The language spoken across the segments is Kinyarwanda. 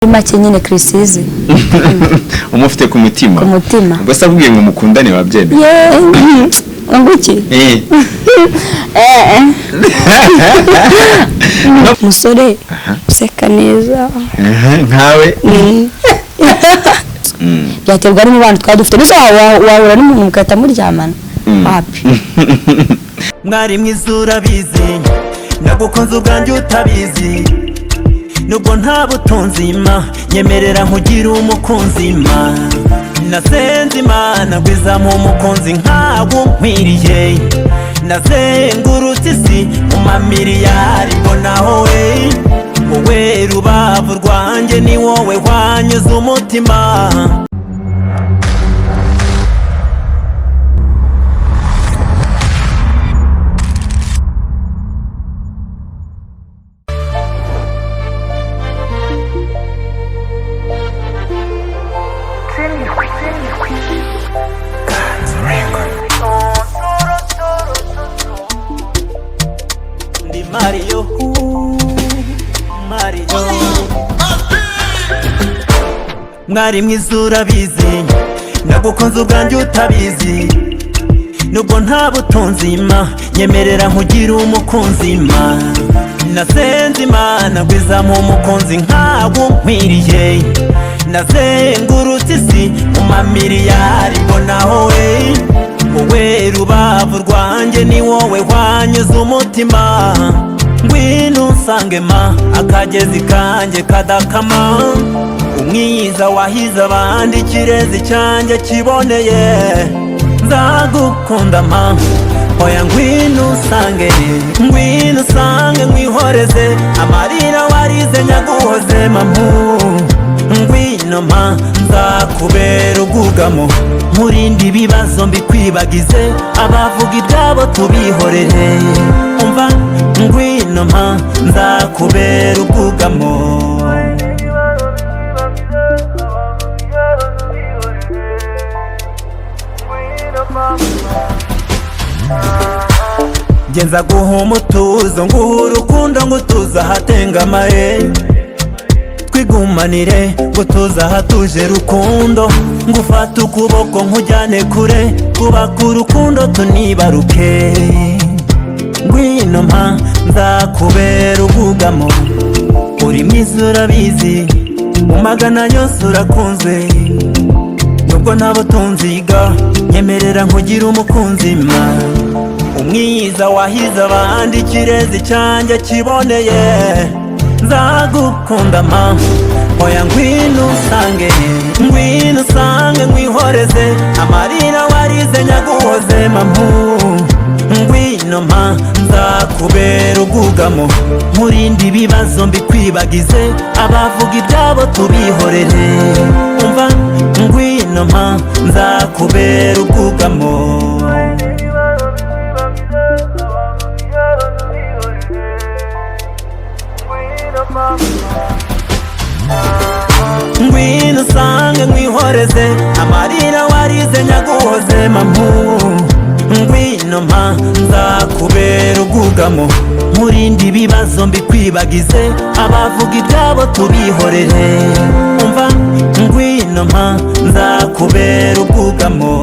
Muri make nyine Chriss Umufite ku mutima. Ku mutima. Ubwo se akubwiye ngo mukundane, wabyemera? Yeee, nguki? Eh. Eh, umusore useka neza. Aha, nkawe. Byaterwa n'umubano twaba dufite. Mbese wahura n'umuntu mugahita muryamana? Wapi. Mwari mwiza, urabizi, nagukunze ubwanjye utabizi. Nubwo nta butunzi ma, nyemerera nkugire umukunzi ma. Nasenze Imana ngwizamo umukunzi nkawe unkwiriye. Nazengurutse isi mu mamiliyari, mbona wowe, wowe rubavu rwanjye, ni wowe wanyuze umutima. Ndi Mario, Mario. Mwari mwiza, urabizi, nagukunze ubwanjye utabizi. Nubwo nta butunzi ma, nyemerera nkugire umukunzi ma. Nasenze Imana ngwizamo umukunzi nkawe unkwiriye. Nazengurutse isi mu mamiliyari, mbona wowe, wowe rubavu rwanjye, ni wowe wanyuze umutima. Ngwino unsange ma, akagezi kanjye kadakama, umwiza wahize abandi, ikirezi cyanjye kiboneye. Nzagukunda ma, oya, ngwino usange, ngwino usange, nkwihoreze amarira warize, nyaguhoze mamu. Ngwino ma, nzakubera ubwugamo, nkurinde ibibazo, mbikwibagize, abavuga ibyabo tubihorere. Umva, ngwino ma, nzakubera ubwugamo. Ngenza guha umutuzo, nguha urukundo, ngutuza ahatengamaye, twigumanire, ngutuza ahatuje rukundo, ngufate ukuboko nkujyane kure, kubaka urukundo tunibaruke. Ngwino mpa, nzakubera ubwugamo. Uri mwiza urabizi, mu magana yose urakunzwe. Nubwo nta butunziga, nyemerera nkugire umukunzi ma, umwiza wahize abandi, ikirezi cyanjye kiboneye. Nzagukunda ma, oya, ngwino usange, ngwino usange, nkwihoreze amarira warize, nyaguhoze mamu. Ngwino ma, nzakubera ubwugamo, nkurinde ibibazo, mbikwibagize, abavuga ibyabo tubihorere. Umva, ngwino ma, nzakubera ubwugamo. Ngwino usange, nkwihoreze amarira warize, nyaguhoze mamu. Ngwino ma, nzakubera ubwugamo, nkurinde ibibazo, mbikwibagize, abavuga ibyabo tubihorere. Umva, ngwino ma, nzakubera ubwugamo.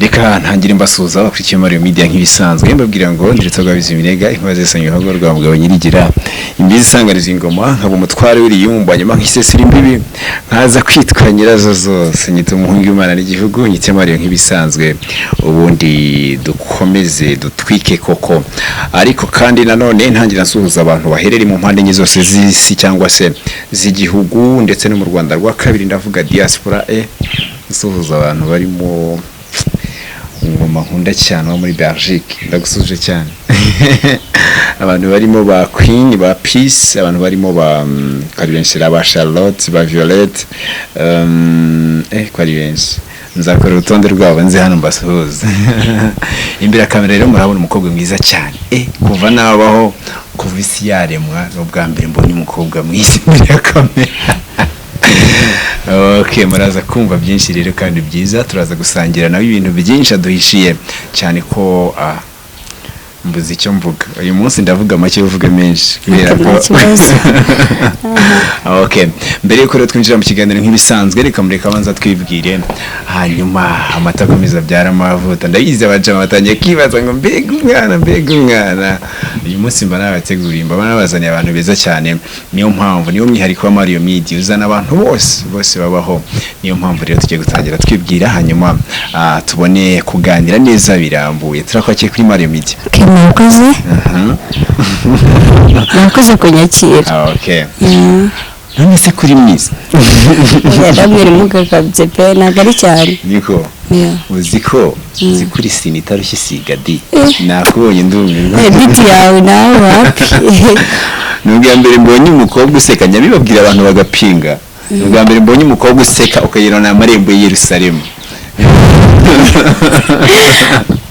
Reka ntangire mbasuhuza abakurikiye Mario Media nk'ibisanzwe, mbabwira ngo ndiretse rwabize iminega, inkuba zisanye uruhago rwa mugabo nyirigira, imbizi isanganiza ingoma, nkaba umutware w'iriyumba, nyuma nkisesera imbibi, nkaza kwitwa nyirazo zose, nyita umuhungu w'Imana n'igihugu, nyite Mario nk'ibisanzwe. Ubundi dukomeze dutwike koko. Ariko kandi nanone ntangira nsuhuza abantu baherereye mu mpande enye zose z'isi cyangwa se z'igihugu, ndetse no mu Rwanda rwa kabiri, ndavuga diaspora. Nsuhuza abantu barimo ngoma nkunda cyane wo muri Belgique, ndagusuje cyane. Abantu barimo ba Queen, ba Peace, abantu barimo ba ko ari benshi, ba Charlotte, ba Violette, ko ari benshi, nzakora urutonde rwabo nze hano mbasuhuze. Imbere ya kamera rero murabona umukobwa mwiza cyane. Kuva nabaho, kuva isi yaremwa, ni ubwa mbere mbonye umukobwa mwiza imbere ya kamera. Okay, muraza kumva byinshi rero kandi byiza, turaza gusangira nawe ibintu byinshi aduhishiye cyane ko mbuze icyo mvuga uyu munsi, ndavuga make uvuga menshi kubera Okay, nta kibazo. Okay, mbere yuko rero twinjira mu kiganiro nk'ibisanzwe, reka mureka abanza twibwire, hanyuma amata akomeza abyara amavuta. Ndabizi abajama batangiye kwibaza ngo mbega umwana, mbega umwana. Uyu munsi mba nabateguriye, mba nabazaniye abantu beza cyane. Niyo mpamvu, niyo mwihariko wa Mario Media, uzana abantu bose bose babaho. Niyo mpamvu rero tugiye gutangira twibwira, hanyuma tubone kuganira neza birambuye. Turakwakiye kuri Mario Media. Okay, murakoze. Murakoze kunyakira. Okay, none se kuri mwiza? Oya, ndamwira mugakabye pe, ntabwo ari cyane. Niko. Yeah. Uzi ko uzi kuri sini itarushye isiga di. Eh. Nakubonye ndumirwa. Eh, biti yawe nawe wapi. Ni ubwa mbere mbonye umukobwa useka, nyabibabwira abantu bagapinga. Ni ubwa mbere mbonye umukobwa useka ukagira ni amarembo y'i Yerusalemu.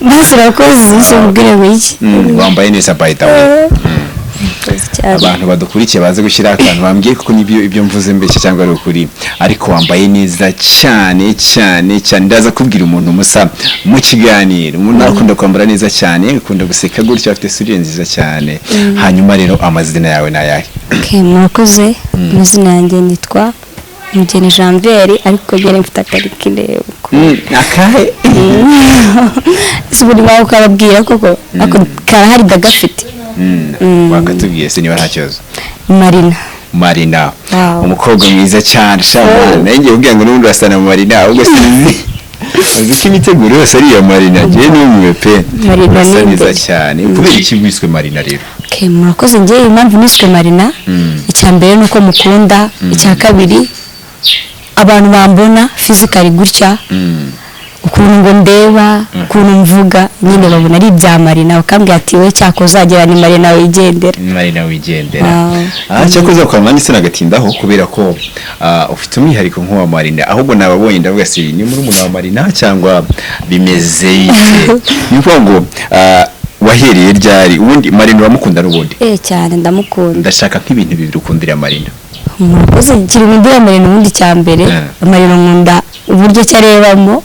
Basi urakoze, uzi ubwire wiki. Wambaye neza by the way. Urakoze cyane. Abantu badukurikiye baze gushyira akantu bambwiye kuko nibyo ibyo mvuze mbeshya cyangwa ari ukuri, ariko wambaye neza cyane cyane cyane. Ndaza kubwira umuntu musa mu kiganiro, umuntu akunda kwambara neza cyane, akunda guseka gutya, afite sourire nziza cyane. Hanyuma rero amazina yawe ni ayahe? Okay, murakoze. Amazina yanjye nitwa Mugeni Janvier, ariko njye mfite akarikirego. Akahe? Si buri wawe ukababwira koko ako karahari ndagafite. Wakatubwiye se niba nta kibazo? Marina. Marina. Wow. Umukobwa mwiza cyane sha, nawe ngiye kubwira ngo n'ubundi urasa na Marina, ahubwo sinzi, uzi ko imiteguro yose ari iya Marina, njyewe numiwe pe. Marina Urasa ni neza imbere. cyane. Kubera iki wiswe Marina rero? Okay, murakoze. Njye impamvu niswe Marina, icya mbere ni uko mukunda, icya kabiri abantu bambona physically gutya, ukuntu ngo ndeba, ukuntu mvuga nyine, babona ari ibya Marina, bakambwira ati we cyako uzagera ni Marina wigendera. Marina wigendera. Wow. Cyakoze kwa ndetse nagatindaho kubera ko ufite umwihariko nk'uwa Marina, ahubwo nababonye ndavuga se ni muri wa Marina cyangwa bimeze bite? Ni ukuvuga ngo wahereye ryari ubundi Marina uramukunda n'ubundi? Eh, cyane, ndamukunda. Ndashaka nk'ibintu bibiri ukundira Marina. Murakoze. Kiri nkundira Marina ubundi cya mbere, Marina nkunda uburyo ki arebamo.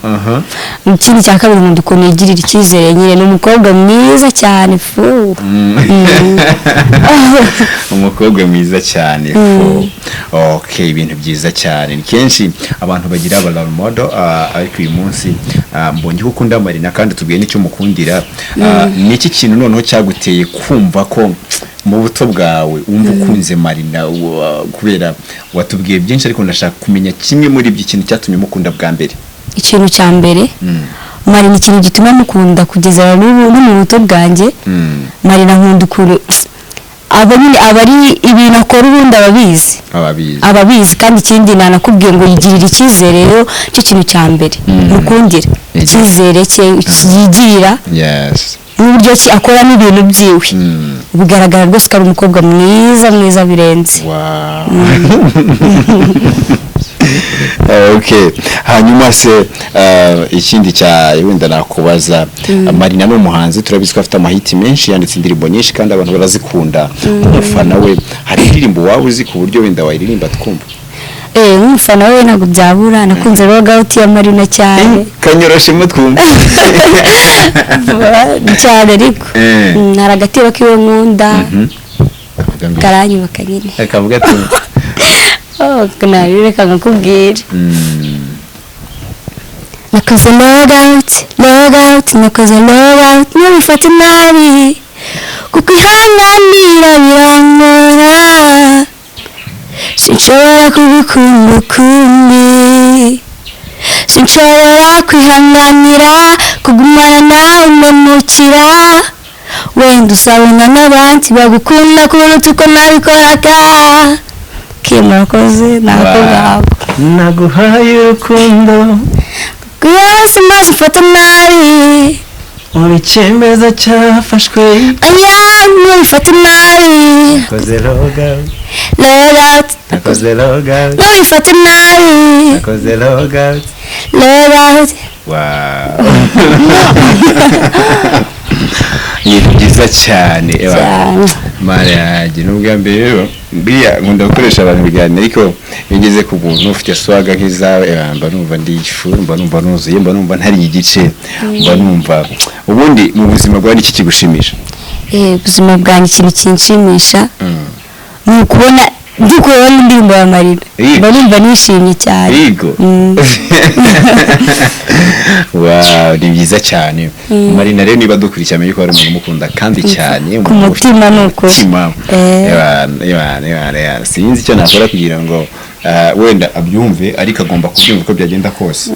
Ikindi cya kabiri, nkunda ukuntu yigirira icyizere nyine, ni umukobwa mwiza cyane fu. Umukobwa mwiza cyane fu. Okay, ibintu byiza cyane. Ni kenshi abantu bagira aba role model, ariko uyu munsi mbonye ko ukunda Marina kandi tubwiye n'icyo mukundira. Ni iki kintu noneho cyaguteye kumva ko mu buto bwawe wumva ukunze Marina? Kubera watubwiye byinshi, ariko ndashaka kumenya kimwe muri ibyo, ikintu cyatumye mukunda bwa mbere. Ikintu cya mbere, Marina, ikintu gituma mukunda kugeza n'ubu no mu buto bwanjye, Marina nkunda ukuntu aba nyine aba ari ibintu akora ubundi ababizi. Ababizi. Ababizi. Kandi ikindi nanakubwiye ngo yigirira icyizere, rero cyo kintu cya mbere mukundira, icyizere cye yigirira n'uburyo ki akoramo ibintu byiwe, bigaragara rwose ko ari umukobwa mwiza mwiza birenze. Wow. Okay. Hanyuma se ikindi cya wenda nakubaza, Marina ni umuhanzi, turabizi ko afite amahiti menshi, yanditse indirimbo nyinshi kandi abantu barazikunda. Umufana we, hari indirimbo waba uzi ku buryo wenda wayiririmba twumva? Eh, nk'umufana we ntabwo byabura, nakunze Log Out ya Marina cyane. Kanyoroshemo twumva. Cyane ariko. Hari agatiro kiwe nkunda. Akavuga ngo Karanyubaka nyine. Akavuga ati Oh, reka nkakubwire. Nakoze log out, log out, nakoze log out, ntubifate nabi kuko ihanganira birangora, sinshobora kugukunda ukundi, sinshobora kwihanganira kugumana nawe umpemukira, wenda uzabona n'abandi bagukunda kuruta uko nabikoraga. Murakoze, nako ngako. Naguhaye urukundo. Yose maze ufata nabi. Uri icyemezo cyafashwe. Oya, ntubifate nabi. Nakoze log out. Log out. Nakoze log out. Ntubifate nabi. Nakoze log out. Log out. Wow. Ibintu byiza cyane, ewa. Cyane. Mara yanjye ni ubwa mbere rero. Buriya nkunda gukoresha abantu ibiganiro, ariko iyo ngeze ku muntu ufite swagger nk'izawe, mba numva ndi ifu, mba numva nuzuye, mba numva ntari igice, mba numva. Ubundi mu buzima bwawe niki kigushimisha? Ubuzima bwanjye, ikintu kinshimisha ni ukubona ndi kureba n'indirimbo ya Marina. Yego. Mba numva nishimye cyane. Yego. Wow, ni byiza cyane. Marina rero, niba dukurikiye, amenye ko hari umuntu umukunda kandi cyane. Ku mutima ni ukuri. Umutima. Ebana, ebana, ebana, ebana. Sinzi icyo nakora kugira ngo wenda abyumve, ariko agomba kubyumva uko byagenda kose.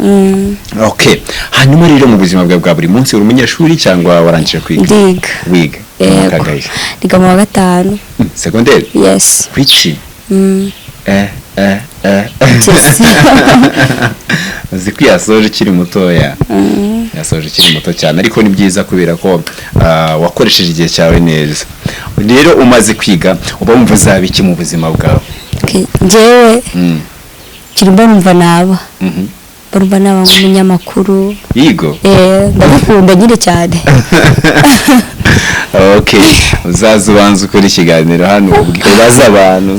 Okay, hanyuma rero mu buzima bwawe bwa buri munsi, uri umunyeshuri cyangwa warangije kwiga? Ndiga. Wiga? Yego. Kagaye? Niga mu wa gatanu. Segonderi? Yes. Kuki? Eh. Yes. Uzi ko yasoje ukiri mutoya, yasoje ukiri muto cyane, ariko ni byiza kubera ko wakoresheje igihe cyawe neza. Rero umaze kwiga, uba wumva uzaba iki mu buzima bwawe? Okay, njyewe kiri mba numva naba mba numva naba nk'umunyamakuru. Yigo. Ndabikunda nyine cyane. Okay, uzaza ubanza ukora ikiganiro hano, ubaze abantu,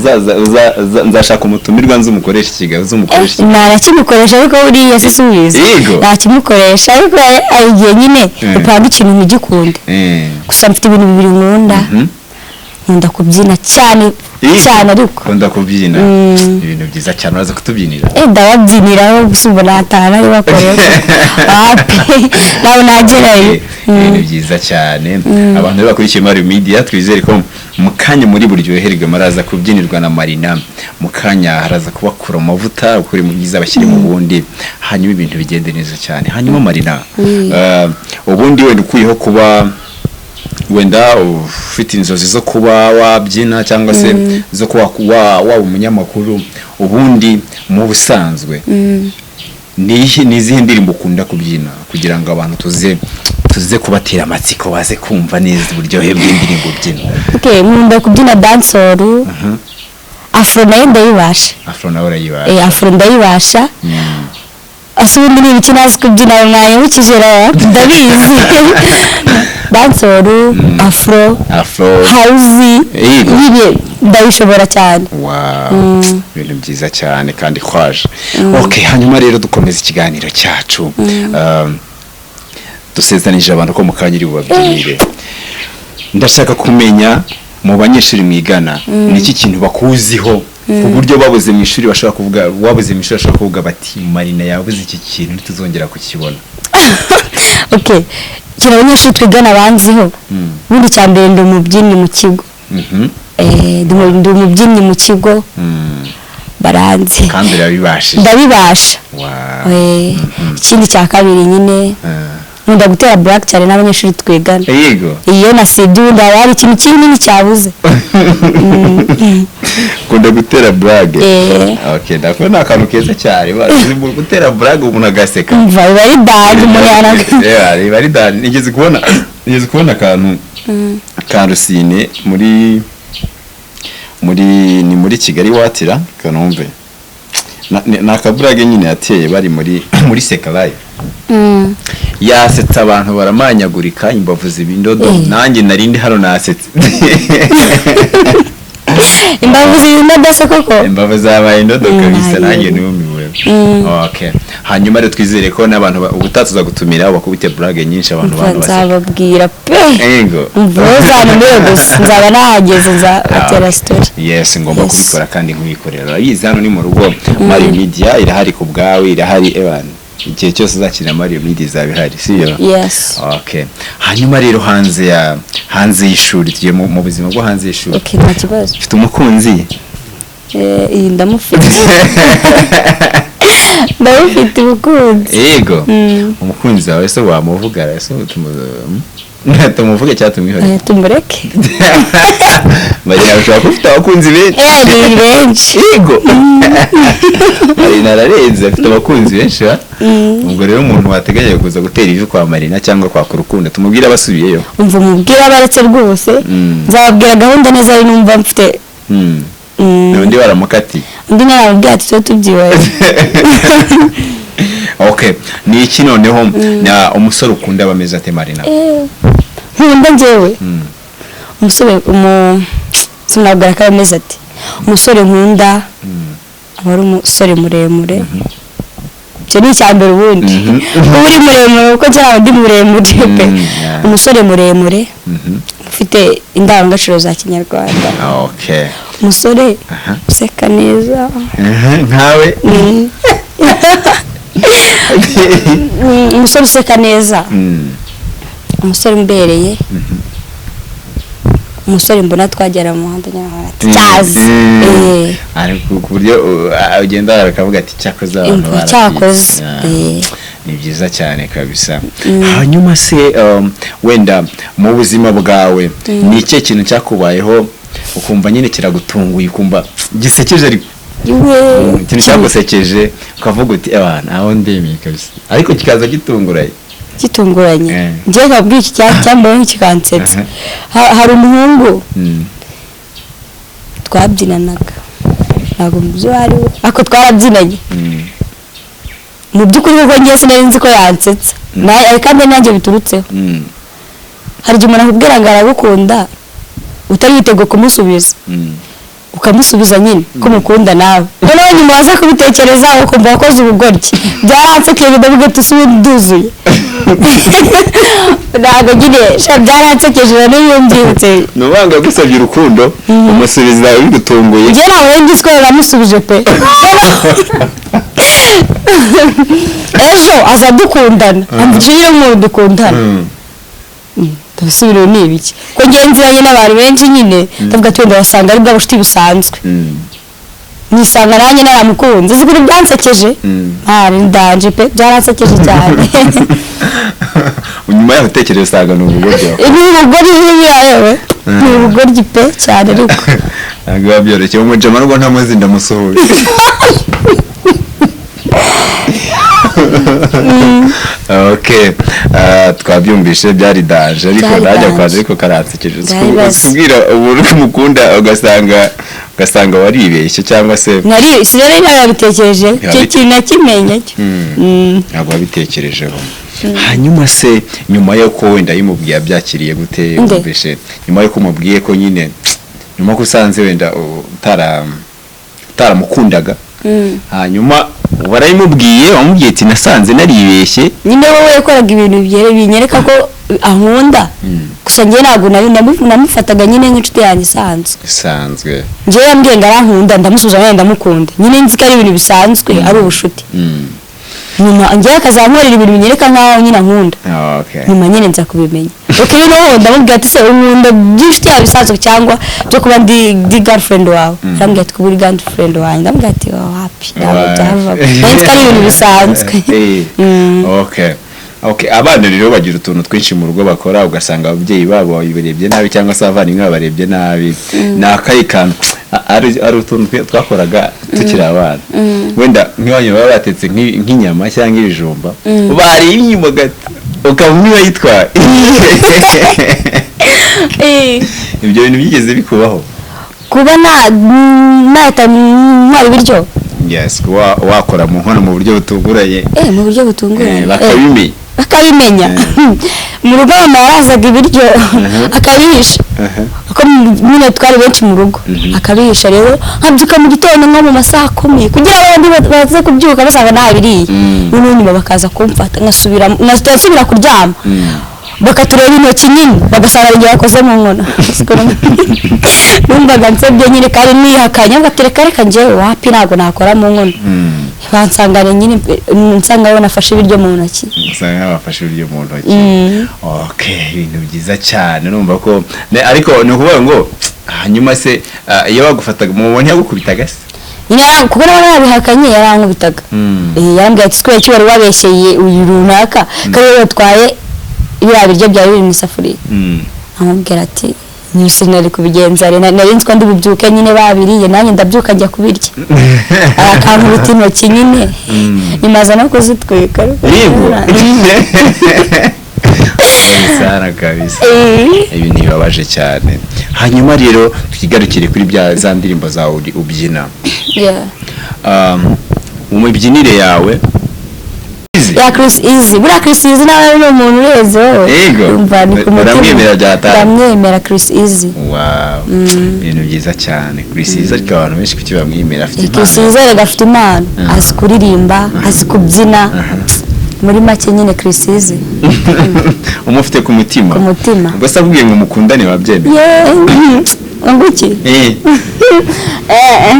nzashaka umutumirwa nzi umukoresha ikiganiro, uzi umukoresha ikiganiro. Narakimukoresha, ariko buriya se subiza. Yego. Nakimukoresha, ariko hari igihe nyine upanga ikintu ntigikunde. Gusa mfite ibintu bibiri nkunda. Nkunda kubyina cyane. Yego. Cyane ariko. Ukunda kubyina? Mm. Ibintu byiza cyane, uraza kutubyinira? Ndababyiniraho gusa, ubu nataha nari bakoreye wapi, nawe nagerayo. Ibintu byiza cyane. Abantu rero bakurikiye Mario Media, twizere ko mu kanya muri buryoherwe, maraza kubyinirwa na Marina. Mu kanya haraza kubakura mu mavuta, ukuri mu byiza bashyire mu bundi, hanyuma ibintu bigende neza cyane. Hanyuma Marina, ubundi wenda ukuyeho kuba wenda ufite inzozi zo kuba wabyina cyangwa se zo kuba waba umunyamakuru, ubundi mu busanzwe ni izihe ndirimbo ukunda kubyina, kugira ngo abantu tuze kubatera amatsiko, baze kumva neza uburyohe bw'indirimbo ubyina? Okay, nkunda kubyina dancehall, afro nayo ndayibasha. Afro nawe urayibasha? Afro ndayibasha. Ase ubundi ni ibiki nazi kubyina mwanyibukije ra? Ndabizi dancehall, afro, afro, house. Yego. Nyine ndabishobora cyane. Wow, ibintu byiza cyane kandi kwaje. Okay, hanyuma rero dukomeza ikiganiro cyacu. Dusezanije abantu ko mu kanya uri bubabyinire. Ndashaka kumenya, mu banyeshuri mwigana, ni iki kintu bakuziho ku buryo babuze mu ishuri bashobora kuvuga, wabuze mu ishuri bashobora kuvuga bati: "Marina yabuze iki kintu, ntituzongera kukibona"? Okay, ikintu abanyeshuri twigana banziho, ubundi cya mbere ndi umubyinnyi mu kigo. Ndi umubyinnyi mu kigo. Baranzi. Kandi urabibashije? Ndabibasha. Ikindi cya kabiri nyine, nkunda gutera blague cyane n'abanyeshuri twigana. Iyo nasibye, ubundi haba hari ikintu kinini cyabuze. Ukunda gutera blague? Eh. Okay, ndakubona, ni akantu keza cyane. Bazi gutera blague umuntu agaseka. Umva, biba ari danger, umuntu yanaga. Yeah, biba ari danger. Nigeze kubona akantu ka Rusine muri ni muri Kigali watira kanombe. Ni akablague nyine yateye bari muri Seka Live. Yasetsa abantu baramanyagurika, imbavu ziba indodo. Nanjye nari ndi hano nasetse. Imbavu z'indodo se koko? Imbavu zabaye indodo kabisa. Ntareba. Nanjye numiwe. Okay, hanyuma rero twizere ko n'abantu ubutaha tuzagutumira bakubite blague nyinshi abantu Umva, bantu baseka. Nzababwira pe. Ego. Umva, uzantumire gusa, nzaba nahageze, nzabatera story. Yes, ngomba Yes. kubikora kandi nkubikorera. Urabizi, hano ni mu rugo. Mario Media irahari ku bwawe, irahari evan. Igihe cyose uzakina, Mario Media izaba ihari, sibyo? Yes. Okay, hanyuma rero hanze y'ishuri, tugiye mu buzima bwo hanze y'ishuri. Okay, nta kibazo. Ufite umukunzi? Iyi ndamufite, ndamufite umukunzi. Yego. Umukunzi wawe se wamuvuga? Ese tumuvuge cyangwa tumwihorere? Tumureke. Marina ushobora kuba ufite abakunzi benshi. Ni benshi. Yego, Marina ararenze, afite abakunzi benshi ba. Ubwo rero umuntu wateganya kuza gutera ivi kwa Marina cyangwa kwaka urukundo, tumubwire abasubiyeyo. Umva, umubwire abaretse rwose. Nzababwira gahunda neza ari numva mfite. Undi waramukatiye? Undi naramubwira ati tube tubyibonye. Okay, ni iki noneho na umusore ukunda aba ameze ate, Marina? Nkunda njyewe umusore, sinabwira ko ameze ati. Umusore nkunda aba ari umusore muremure. Icyo ni icya mbere. Ubundi uba uri muremure, kuko njye ndi muremure pe. Umusore muremure ufite indangagaciro za Kinyarwanda, umusore useka neza. Nkawe. Umusore useka neza, umusore umbereye, umusore mbona twagera mu muhanda nyarwanda ati cyazi. Ariko ku buryo ugenda bakavuga ati cyakoze abantu Imva, barabyize. Cyakoze. Ni byiza cyane kabisa. Hanyuma se wenda mu buzima bwawe ni ikihe kintu cyakubayeho ukumva nyine kiragutunguye, ukumva gisekeje ariko? Iwe. Ikintu cyagusekeje ukavuga uti abantu aho ndemeye kabisa, ariko kikaza gitunguranye. Gitunguranye? Njye nkabwira iki cyambayeho kikansetsa. Hari umuhungu twabyinanaga, ntabwo mu byo ari we ariko twarabyinanye. Mu by'ukuri kuko ngiye sinari nzi ko yansetsa. Kandi nanjye biturutseho. Hari igihe umuntu akubwira ngo aragukunda utari witeguye kumusubiza, ukamusubiza nyine ko mukunda nawe, noneho nyuma waza kubitekereza ukumva wakoze ubugoryi. Byaransekeye, ndavuga ati ubu nduzuye. Ntabwo nyine sha, byaransekeje n'iyo mbyibutse. Ni uvanga gusabye urukundo umusubiza bigutunguye. Njye ntabwo nari nzi ko yaramusubije pe. Ejo aza dukundana, amvugisha nyine nk'umuntu dukundana. Ndabisubira ni ibiki ko ngiye nziranye n'abantu benshi nyine, ndavuga ati wenda wasanga ari bwa bucuti busanzwe, nisanga nanjye naramukunze. Uzi ukuntu byansekeje? Ndanje pe, byaransekeje cyane. Nyuma yaho utekereje usanga ni ubugoryi. Ibi ubugoryi yewe, ni ubugoryi pe cyane ariko. Ntabwo biba byoroshye. Umujama nubwo ntamuzi ndamusuhuje. Okay. Twabyumvishe, byari danger ariko Byari najya danger. kwaje ariko karansekeje. Byari basi. Kubwira umuntu ko umukunda ugasanga waribeshye cyangwa se Nari sinari narabitekereje icyo kintu, nakimenye cyo. Ntabwo wabitekerejeho. Hanyuma se nyuma y'uko wenda yimubwiye abyakiriye gute? Nde? Wumvishe nyuma y'uko umubwiye ko nyine, nyuma ko usanze wenda utaramukundaga, hanyuma warayimubwiye, wamubwiye ati nasanze naribeshye. Nyine wowe yakoraga ibintu binyereka ko ankunda, gusa njye ntabwo namufataga nyine nk'inshuti yanjye isanzwe. Isanzwe. Njyewe yambwiye ngo arankunda, ndamusubiza nanjye ndamukunda nyine, nzi ko ari ibintu bisanzwe, ari ubushuti. Nyuma njyewe akazankorera ibintu binyereka nkaho nyine ankunda. Nyuma nyine nza kubimenya. Okay, noneho ndamubwira ati se unkunda by'inshuti yawe bisanzwe cyangwa byo kuba ndi girlfriend wawe? Arambwira ati kuba uri girlfriend wanjye. Ndamubwira ati oh, happy ntabwo byavamo, nari nzi ko ari ibintu bisanzwe. Okay, abana rero bagira utuntu twinshi mu rugo bakora ugasanga ababyeyi babo babirebye nabi cyangwa se abavandimwe babarebye nabi. Ni akahe kantu ari utuntu twakoraga tukiri abana, wenda nk'iwanyu baba batetse nk'inyama cyangwa ibijumba, bariye inyuma gato ukaba niba yitwaye? Ibyo bintu byigeze bikubaho? Kuba nahita ntwara ibiryo? Yes, kuba wakora mu nkono mu buryo butunguranye. Mu buryo butunguranye. Bakabimenya. Bakabimenya. Mu rugo mama yarazaga ibiryo akabihisha, kuko nyine twari benshi mu rugo, akabihisha. Rero nkabyuka mu gitondo nko mu masaha akomeye kugira ngo abandi baze kubyuka basanga ntabiriye. Noneho nyuma bakaza kumfata, nkasubira nkahita nsubira kuryama, bakatureba intoki nyine bagasanga ari njye wakoze mu nkono. Numvaga nsebye nyine kandi nihakanye ngo reka reka, njyewe wapi, ntabwo nakora mu nkono. Bansanganye nyine, nsanga bo nafashe ibiryo mu ntoki. Usanga bafashe ibiryo mu ntoki. Okay, ibintu byiza cyane. Urumva ko ariko ni ukuvuga ngo hanyuma se iyo bagufataga mu ntiyagukubitaga se? Nyine kuko nawe yarabihakanye, yarankubitaga. Yarambwira ati sikubera iki wari wabeshyeye uyu runaka ko ariwe watwaye biriya biryo byari biri mu isafuriya? Amubwira ati nyusi nari kubigenza nari nzi ko ndi bubyuke nyine babiriye, nanjye ndabyuka njya kubirya. Arakankubita intoki nyine, nyuma aza no kuzitwika. Yego. Sana kabisa. Ibi ntibibabaje cyane. Hanyuma rero twigarukire kuri bya za ndirimbo zawe ubyina. Yeah. Mu mibyinire yawe Easy. Ya, Chris Easy. Buriya Chris Easy nawe ni umuntu urenze wowe. Yego. Umva, ni ku mutima. Uramwemera byatari. Ndamwemera Chris Easy. Wow, ibintu byiza cyane. Chris Easy, ariko abantu benshi kuki bamwemera? Afite Chris impano. Easy erega afite impano, azi kuririmba, azi kubyina, muri make nyine Chris Easy. Umufite ku mutima. Ku mutima. Ubwo se akubwiye ngo mukundane, wabyemera? Yeee, ngo iki? Eh. Eh, eh.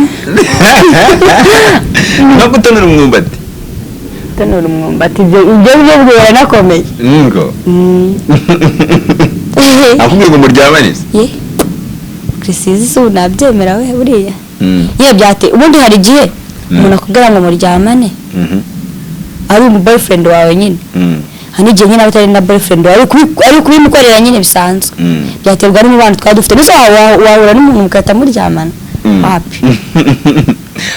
No gutonora umwumbati. Tonora umwumbati, ibyo byo biranakomeye. Ngo akubwiye ngo muryamane se? Ye, Chris Easy si ubu nabyemera we buriya. Ye, byate ubundi hari igihe umuntu akubwira ngo muryamane ari umu boyfriend wawe nyine. Hari n'igihe nyine aba atari na boyfriend wawe, ari kubimukorera nyine bisanzwe. Byaterwa n'umubano twaba dufite. Mbese wahura n'umuntu mugahita muryamana? Wapi.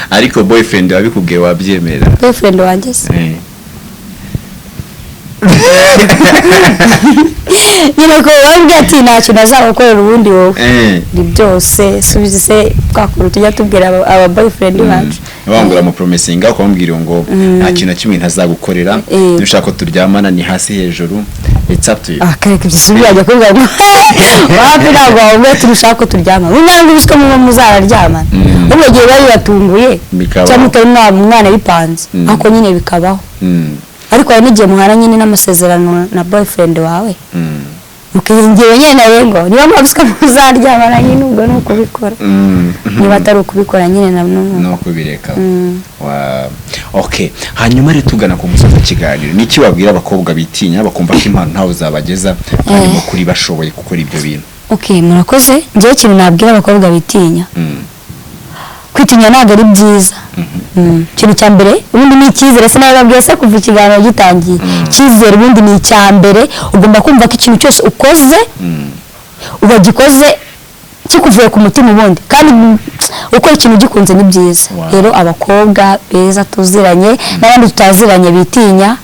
Ariko boyfriend wabikubwiye wabyemera? Boyfriend wanjye se? Eh. Nyine ko wabwiye ati nta kintu azagukorera ubundi wowe ni byose, subize se kwa kuntu tujya tubwira aba boyfriend bacu. Wangura amupromisinga, ukamubwira ngo nta kintu na kimwe ntazagukorera, niba ushaka ko turyamana ni hasi hejuru, it's up to you. Ah, kareka ibyo, si byajya kuvuga ngo wapi, ntabwo wabubwira ati ushaka ko turyamana, umwana ngo ubiswe muba muzararyamana. Ubwo gihe bari batunguye Bikabaho. cyangwa utari mwana bipanze, ariko nyine bikabaho. Ariko hari n'igihe muhana nyine n'amasezerano na boyfriend wawe, mukiyongera nyine nawe ngo niba mwabuze ko muzaryamana nyine, ubwo ni ukubikora. Niba atari ukubikora nyine na n'ubu No kubireka. Okay, hanyuma rero tugana ku musozi w'ikiganiro, ni iki wabwira abakobwa bitinya, bakumva ko impano ntawe zabageza, harimo kuri bashoboye gukora ibyo bintu? Okay, murakoze. Njyewe ikintu nabwira abakobwa bitinya, kwitinya ntabwo ari byiza. Ikintu cya mbere ubundi ni icyizere. Sinabibabwiye se kuva ikiganiro gitangiye? Icyizere ubundi ni icya mbere. Ugomba kumva ko ikintu cyose ukoze wagikoze kikuvuye ku mutima ubundi, kandi ukora ikintu ugikunze ni byiza. Rero abakobwa beza tuziranye n'abandi tutaziranye bitinya,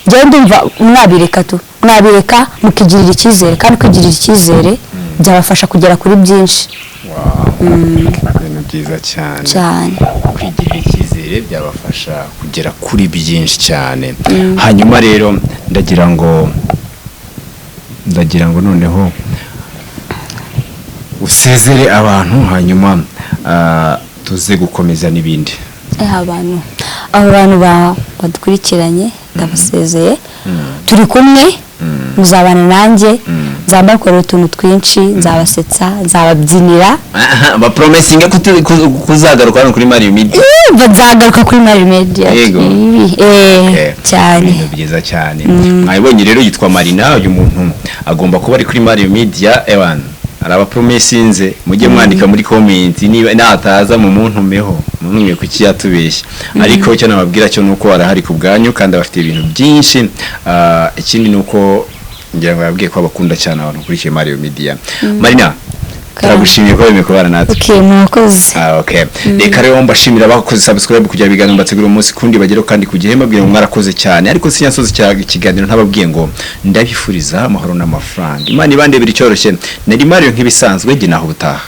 njyewe ndumva mwabireka tu, mwabireka mukigirira icyizere, kandi kwigirira icyizere byabafasha kugera kuri byinshi. Wow, ibintu byiza cyane. Cyane. Kwigirira icyizere byabafasha kugera kuri byinshi cyane. Hanyuma rero ndagira ngo noneho usezere abantu, hanyuma tuze gukomeza n'ibindi. Abo bantu badukurikiranye ndabasezeye. Turi kumwe, muzabana nanjye, nzabakorera utuntu twinshi, nzabasetsa, nzababyinira. Bapromisinga kuzagaruka hano kuri Mario Media. Yumva nzagaruka kuri Mario Media Yego. TV. Okay. Cyane. Ibintu byiza cyane. Mwabibonye rero, yitwa Marina. Uyu muntu agomba kuba ari kuri Mario Media. Ewan arabapromisinze, mujye mwandika muri comment, niba nataza mu muntumeho, muntume kuki yatubeshye. Ariko icyo nababwira cyo nuko arahari ku bwanyu kandi abafite ibintu byinshi. Ikindi nuko ngira ngo yabwiye ko abakunda cyane abantu ukurikiye Mario Media. Marina, turagushimiye ko wemeye kubana natwe. Okay, murakoze. Ah, okay. Reka rero mbashimira abakoze subscribe kugira ibiganiro mbategura umunsi kundi bageraho kandi ku gihe, mbabwira ngo mwarakoze cyane. Ariko sinyasoza ikiganiro ntababwiye ngo ndabifuriza amahoro n'amafaranga. Imana ibandebera icyoroshye. Nari Mario nk'ibisanzwe, jye naho ubutaha.